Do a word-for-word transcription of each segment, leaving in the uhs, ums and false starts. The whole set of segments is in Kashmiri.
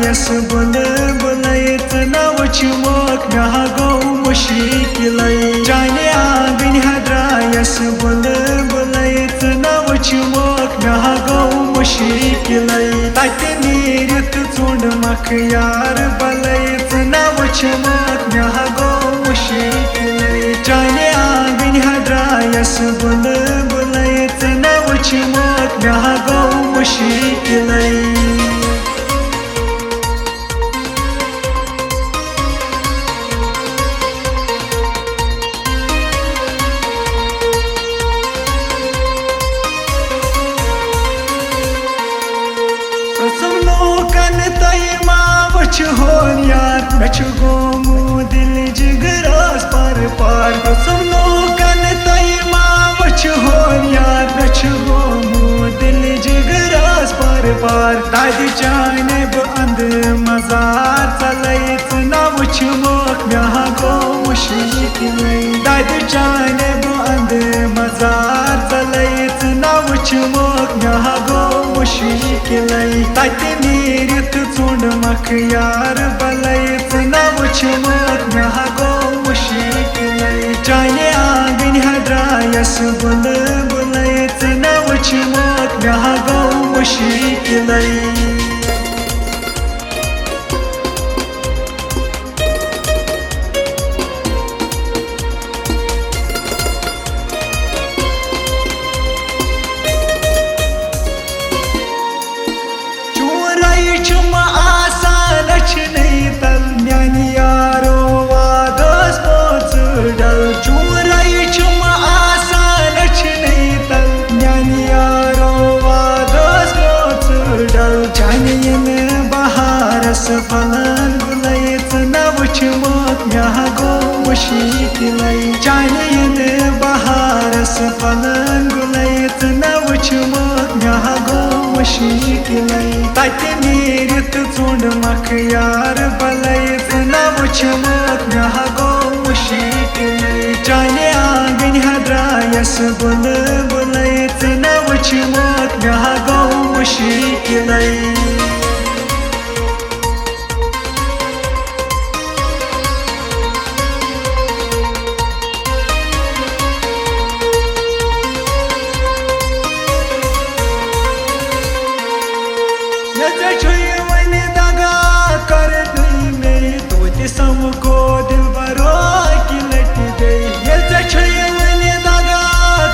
یس بُلہٕ بُلَے ژٕ نہ وٕچھمکھ، مےٚ ہا گوٚو مُشکِلَے۔ چانہِ آنٛگٕنۍ ہا درٛایَس بُلہٕ بُلَے ژٕ نہ وٕچھمکھ، مےٚ ہا گوٚو مُشکِلَے۔ تَتہِ نیٖرِتھ ژوٚنٛڈمَکھ یار بَلَے ژٕ نہ وٕچھمکھ، مےٚ ہا گوٚو مُشکِلَے۔ چانہِ آنٛگٕنۍ ہا درٛایَس بُلہٕ بُلَے ژٕ نہ وٕچھمکھ، مےٚ ہا گوٚو مُشکِلَے۔ قسم لوٗکن تۄہہِ ما وٕچھِ ہون یار، مےٚ چھُ گوٚمُت دِل جِگرس پار پار۔ قسم لوٗکن تۄہہِ ما وٕچھِ ہون یار، مےٚ چھُ گوٚمُت دِل جِگرس پار پار۔ دادِ چانہِ بہٕ اندٕ مزار ژلے ژٕ نہ وٕچھمکھ، مےٚ ہا گوٚو مُشکِلے۔ دادِ چانہِ بہٕ اندٕ مزار ژلے ژٕ نہ وٕچھمکھ، مےٚ ہا گوٚو مُشکِلے۔ تَتہِ نیٖرِتھ ژوٚنٛڈمَکھ یار بَلَے ژٕ نہ وٕچھمکھ، مےٚ ہا گوٚو مُشکِلے۔ چانہِ آنٛگٕنۍ ہا درٛایَس بُلہٕ بُلَے ژٕ نہ وٕچھمکھ، مےٚ ہا گوٚو مُشکِلے۔ چون رایہِ چھُم آسان أچھنٕے تل، میانہِ یارو وادس پانٛژھ ڈل۔ چون رایہِ چھُم آسان أچھنٕے تل، میانہِ یارو وادس پانٛژھ ڈل۔ چانہِ یِنہٕ بہارس پھلن گُلے ژٕ نہ وٕچھمکھ، مےٚ ہا گوٚو مُشکِلے۔ چانہِ یِنہٕ بہارس پھلن گُلے ژٕ نہ وٕچھمکھ، مےٚ ہا گوٚو مُشکِلے۔ تَتہِ نیٖرِتھ ژوٚنٛڈمَکھ یار بَلَے ژٕ نہ وٕچھمکھ، مےٚ ہا گوٚو مُشکِلے۔ چانہِ آنٛگٕنۍ ہا درٛایَس بُلہٕ بُلَے ژٕ نہ وٕچھمکھ، مےٚ ہا گوٚو مُشکِلے۔ نہ ژےٚ چھُے وۄنۍ دغا کٔرمٕتۍ مےٚ، توتہِ سمکھو دلبرو اکہِ لٹہِ بیٚیہِ۔ ییٚلہِ ژےٚ چھُے وۄنۍ دغا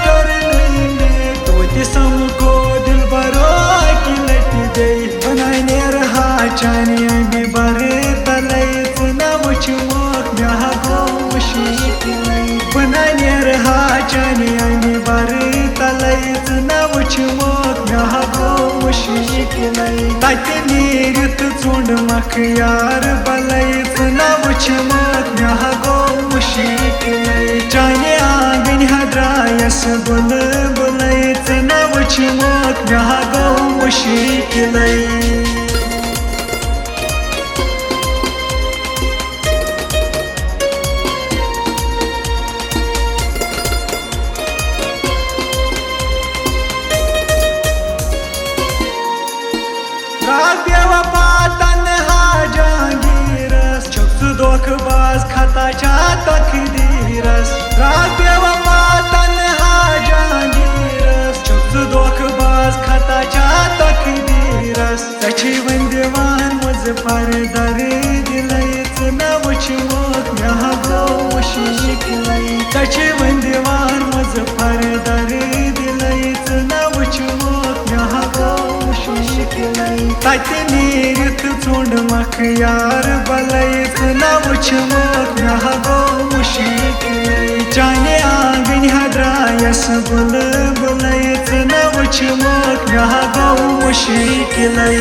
کٔرمٕتۍ مےٚ، توتہِ سمکھو دلبرو اکہِ لٹہِ بیٚیہِ۔ بہٕ نہ نیرٕ ہا چانہِ امہِ برٕ تلے ژٕ نہ وٕچھمکھ، مےٚ ہا گوٚو مُشکِلے۔ بہٕ نہ نیرٕ ہا چانہِ امہِ برٕ تلے ژٕ نہ وٕچھمکھ، مےٚ ہا گوٚو مُشکِلے۔ تَتہِ نیٖرِتھ ژوٚنٛڈمَکھ یار بَلَے ژٕ نہ وٕچھمکھ، مےٚ ہا گوٚو مُشکِلے۔ چانہِ آنٛگٕنۍ ہا درٛایَس بُلہٕ بُلَے ژٕ نہ وٕچھمکھ، مےٚ ہا گوٚو مُشکِلے۔ راتھ بے وفا تنہا جہانگیرس، چھُکھ ژٕ دھوکہٕ باز، خطا چھا تقدیرس؟ راتھ بے وفا تنہا جہانگیرس، چھُکھ ژٕ دھوکہٕ باز، خطا چھا تقدیرس؟ ژےٚ چھے وۄنۍ دِوان مُظفر درد دِلے ژٕ نہ وٕچھمکھ، مےٚ ہا گوٚو مُشکِلے۔ ژےٚ چھے وۄنۍ دِوان مُظفر درد دِلے ژٕ نہ وٕچھمکھ، مےٚ ہا گوٚو مُشکِلے۔ تَتہِ نیٖرِتھ ژوٚنٛڈمَکھ یار بَلَے ژٕ نہ وٕچھمکھ، مےٚ ہا گوٚو مُشکِلے۔ چانہِ آنٛگٕنۍ ہا درٛایَس بُلہٕ بُلَے ژٕ نہ وٕچھمکھ، مےٚ ہا گوٚو مُشکِلے۔